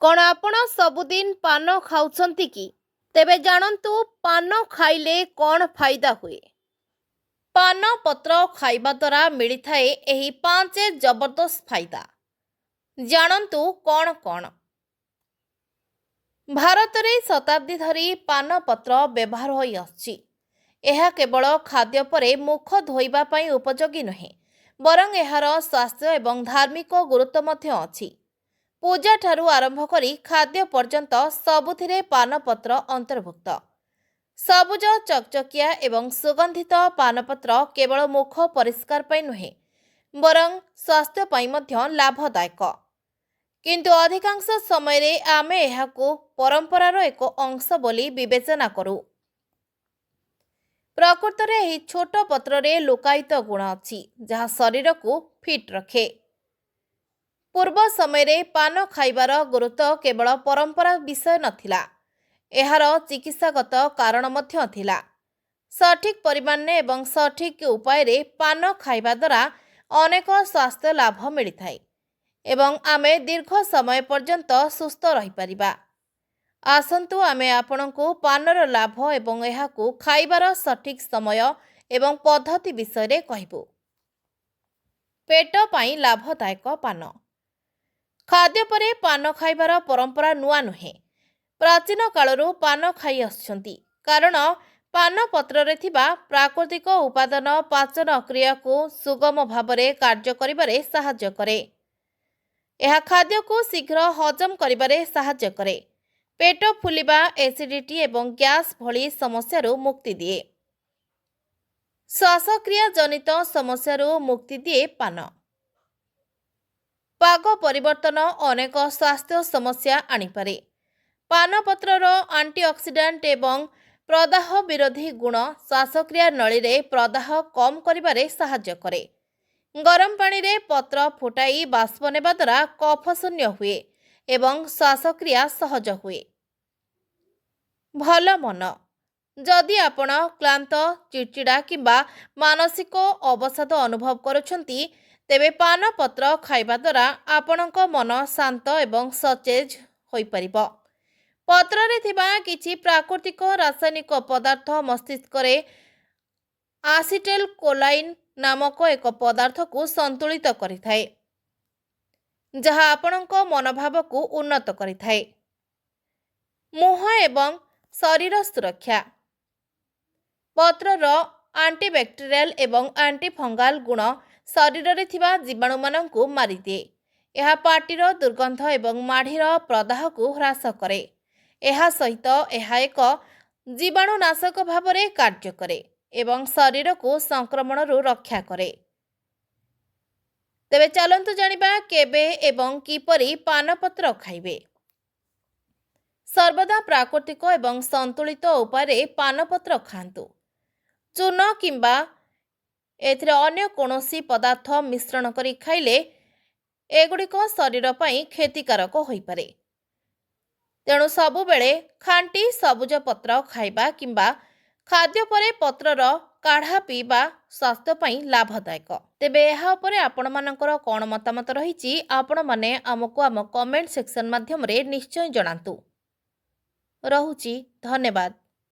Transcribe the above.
କ'ଣ ଆପଣ ସବୁଦିନ ପାନ ଖାଉଛନ୍ତି କି? ତେବେ ଜାଣନ୍ତୁ ପାନ ଖାଇଲେ କ'ଣ ଫାଇଦା ହୁଏ। ପାନ ପତ୍ର ଖାଇବା ଦ୍ୱାରା ମିଳିଥାଏ ଏହି ପାଞ୍ଚ ଜବରଦସ୍ତ ଫାଇଦା। ଜାଣନ୍ତୁ କ'ଣ କ'ଣ? ଭାରତରେ ଶତାବ୍ଦୀ ଧରି ପାନ ପତ୍ର ବ୍ୟବହାର ହୋଇ ଆସୁଛି। ଏହା କେବଳ ଖାଦ୍ୟ ପରେ ମୁଖ ଧୋଇବା ପାଇଁ ଉପଯୋଗୀ ନୁହେଁ, ବରଂ ଏହାର ସ୍ୱାସ୍ଥ୍ୟ ଏବଂ ଧାର୍ମିକ ଗୁରୁତ୍ୱ ମଧ୍ୟ ଅଛି। ପୂଜାଠାରୁ ଆରମ୍ଭ କରି ଖାଦ୍ୟ ପର୍ଯ୍ୟନ୍ତ ସବୁଥିରେ ପାନପତ୍ର ଅନ୍ତର୍ଭୁକ୍ତ। ସବୁଜ, ଚକଚକିଆ ଏବଂ ସୁଗନ୍ଧିତ ପାନପତ୍ର କେବଳ ମୁଖ ପରିଷ୍କାର ପାଇଁ ନୁହେଁ, ବରଂ ସ୍ୱାସ୍ଥ୍ୟ ପାଇଁ ମଧ୍ୟ ଲାଭଦାୟକ। କିନ୍ତୁ ଅଧିକାଂଶ ସମୟରେ ଆମେ ଏହାକୁ ପରମ୍ପରାର ଏକ ଅଂଶ ବୋଲି ବିବେଚନା କରୁ। ପ୍ରକୃତରେ ଏହି ଛୋଟ ପତ୍ରରେ ଲୁକ୍କାୟିତ ଗୁଣ ଅଛି, ଯାହା ଶରୀରକୁ ଫିଟ୍ ରଖେ। ପୂର୍ବ ସମୟରେ ପାନ ଖାଇବାର ଗୁରୁତ୍ୱ କେବଳ ପରମ୍ପରା ବିଷୟ ନଥିଲା, ଏହାର ଚିକିତ୍ସାଗତ କାରଣ ମଧ୍ୟ ଥିଲା। ସଠିକ୍ ପରିମାଣରେ ଏବଂ ସଠିକ୍ ଉପାୟରେ ପାନ ଖାଇବା ଦ୍ୱାରା ଅନେକ ସ୍ୱାସ୍ଥ୍ୟ ଲାଭ ମିଳିଥାଏ ଏବଂ ଆମେ ଦୀର୍ଘ ସମୟ ପର୍ଯ୍ୟନ୍ତ ସୁସ୍ଥ ରହିପାରିବା। ଆସନ୍ତୁ ଆମେ ଆପଣଙ୍କୁ ପାନର ଲାଭ ଏବଂ ଏହାକୁ ଖାଇବାର ସଠିକ୍ ସମୟ ଏବଂ ପଦ୍ଧତି ବିଷୟରେ କହିବୁ। ପେଟ ପାଇଁ ଲାଭଦାୟକ ପାନ। ଖାଦ୍ୟ ପରେ ପାନ ଖାଇବାର ପରମ୍ପରା ନୂଆ ନୁହେଁ। ପ୍ରାଚୀନ କାଳରୁ ପାନ ଖାଇ ଆସୁଛନ୍ତି, କାରଣ ପାନ ପତ୍ରରେ ଥିବା ପ୍ରାକୃତିକ ଉପାଦାନ ପାଚନ କ୍ରିୟାକୁ ସୁଗମ ଭାବରେ କାର୍ଯ୍ୟ କରିବାରେ ସାହାଯ୍ୟ କରେ। ଏହା ଖାଦ୍ୟକୁ ଶୀଘ୍ର ହଜମ କରିବାରେ ସାହାଯ୍ୟ କରେ, ପେଟ ଫୁଲିବା, ଏସିଡିଟି ଏବଂ ଗ୍ୟାସ୍ ଭଳି ସମସ୍ୟାରୁ ମୁକ୍ତି ଦିଏ। ଶ୍ୱାସକ୍ରିୟା ଜନିତ ସମସ୍ୟାରୁ ମୁକ୍ତି ଦିଏ ପାନ। ପାଗ ପରିବର୍ତ୍ତନ ଅନେକ ସ୍ୱାସ୍ଥ୍ୟ ସମସ୍ୟା ଆଣିପାରେ। ପାନପତ୍ରର ଆଣ୍ଟିଅକ୍ସିଡାଣ୍ଟ ଏବଂ ପ୍ରଦାହ ବିରୋଧୀ ଗୁଣ ଶ୍ୱାସକ୍ରିୟା ନଳୀରେ ପ୍ରଦାହ କମ୍ କରିବାରେ ସାହାଯ୍ୟ କରେ। ଗରମ ପାଣିରେ ପତ୍ର ଫୁଟାଇ ବାଷ୍ପ ନେବା ଦ୍ୱାରା କଫ ଶୂନ୍ୟ ହୁଏ ଏବଂ ଶ୍ୱାସକ୍ରିୟା ସହଜ ହୁଏ। ଭଲ ମନ। ଯଦି ଆପଣ କ୍ଳାନ୍ତ, ଚିଡ଼ଚିଡ଼ା କିମ୍ବା ମାନସିକ ଅବସାଦ ଅନୁଭବ କରୁଛନ୍ତି, ତେବେ ପାନପତ୍ର ଖାଇବା ଦ୍ୱାରା ଆପଣଙ୍କ ମନ ଶାନ୍ତ ଏବଂ ସତେଜ ହୋଇପାରିବ। ପତ୍ରରେ ଥିବା କିଛି ପ୍ରାକୃତିକ ରାସାୟନିକ ପଦାର୍ଥ ମସ୍ତିଷ୍କରେ ଆସିଟେଲ କୋଲାଇନ୍ ନାମକ ଏକ ପଦାର୍ଥକୁ ସନ୍ତୁଳିତ କରିଥାଏ, ଯାହା ଆପଣଙ୍କ ମନୋଭାବକୁ ଉନ୍ନତ କରିଥାଏ। ମୁହଁ ଏବଂ ଶରୀର ସୁରକ୍ଷା। ପତ୍ରର ଆଣ୍ଟିବ୍ୟାକ୍ଟେରିଆଲ ଏବଂ ଆଣ୍ଟିଫଙ୍ଗାଲ ଗୁଣ ଶରୀରରେ ଥିବା ଜୀବାଣୁମାନଙ୍କୁ ମାରିଦିଏ। ଏହା ପାଟିର ଦୁର୍ଗନ୍ଧ ଏବଂ ମାଢ଼ିର ପ୍ରଦାହକୁ ହ୍ରାସ କରେ। ଏହା ସହିତ ଏହା ଏକ ଜୀବାଣୁନାଶକ ଭାବରେ କାର୍ଯ୍ୟ କରେ ଏବଂ ଶରୀରକୁ ସଂକ୍ରମଣରୁ ରକ୍ଷା କରେ। ତେବେ ଚାଲନ୍ତୁ ଜାଣିବା କେବେ ଏବଂ କିପରି ପାନପତ୍ର ଖାଇବେ। ସର୍ବଦା ପ୍ରାକୃତିକ ଏବଂ ସନ୍ତୁଳିତ ଉପାୟରେ ପାନପତ୍ର ଖାଆନ୍ତୁ। ଚୂନ କିମ୍ବା ଏଥିରେ ଅନ୍ୟ କୌଣସି ପଦାର୍ଥ ମିଶ୍ରଣ କରି ଖାଇଲେ ଏଗୁଡ଼ିକ ଶରୀର ପାଇଁ କ୍ଷତିକାରକ ହୋଇପାରେ। ତେଣୁ ସବୁବେଳେ ଖାଣ୍ଟି ସବୁଜ ପତ୍ର ଖାଇବା କିମ୍ବା ଖାଦ୍ୟ ପରେ ପତ୍ରର କାଢ଼ା ପିଇବା ସ୍ୱାସ୍ଥ୍ୟ ପାଇଁ ଲାଭଦାୟକ। ତେବେ ଏହା ଉପରେ ଆପଣମାନଙ୍କର କ'ଣ ମତାମତ ରହିଛି, ଆପଣମାନେ ଆମକୁ ଆମ କମେଣ୍ଟ ସେକ୍ସନ ମାଧ୍ୟମରେ ନିଶ୍ଚୟ ଜଣାନ୍ତୁ। ରହୁଛି, ଧନ୍ୟବାଦ।